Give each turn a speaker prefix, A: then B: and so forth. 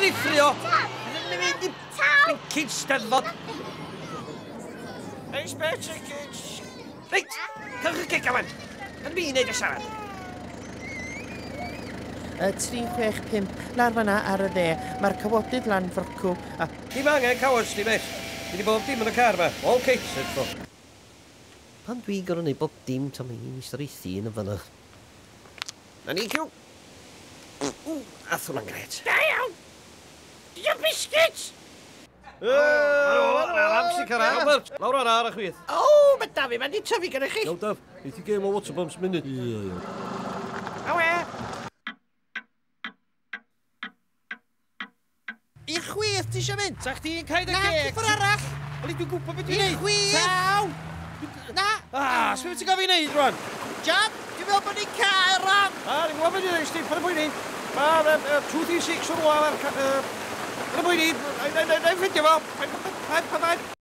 A: Paid i ffrio! Blincin Steddfod! Ei, spare tickets! Reit, cewch y ceg awen. Yn mi wneud y siarad.
B: 3, 6, 5, lawr fan'na ar y dde. Mae'r cawodydd lan frocw a...
A: Dim angen cawod, sti beth. Dwi 'di bob dim yn y car 'ma. All catered for. Pan dwi'n gorfod neud bob dim tan mae hi'n eistedd ar ei thîn yn fan'na. Na ni, Cyw. Ww, ath hwnna'n gret.
C: Da iawn! Di o biscuits?
A: Alarm sy'n cyrraedd. Robert, lawr ar ar y chwith.
C: O, mae Dafi, mae'n di tyfu gyda chi.
A: Iawn, Daf. Neith i gêm o water bumps munud. Ie, ie.
C: Awe!
B: I'r chwith ti eisiau mynd?
A: Sa chdi'n cael dy
B: Na,
A: geg?
B: ti ffordd arall!
A: Oli, dwi'n gwybod beth dwi'n
B: I'r
A: neud.
B: chwith!
A: Taw!
B: Na!
A: Ah, sut ti'n gofyn i neud rwan?
B: John, dwi'n meddwl bod ni'n cael rhan!
A: Ah, ni'n gwybod beth dwi'n neud, Steve, pa'n y poeni. Ma, 236 o'r wal ar... Pa'n y poeni, na i ffindio fo. Pa'n, pa'n, pa'n, pa'n.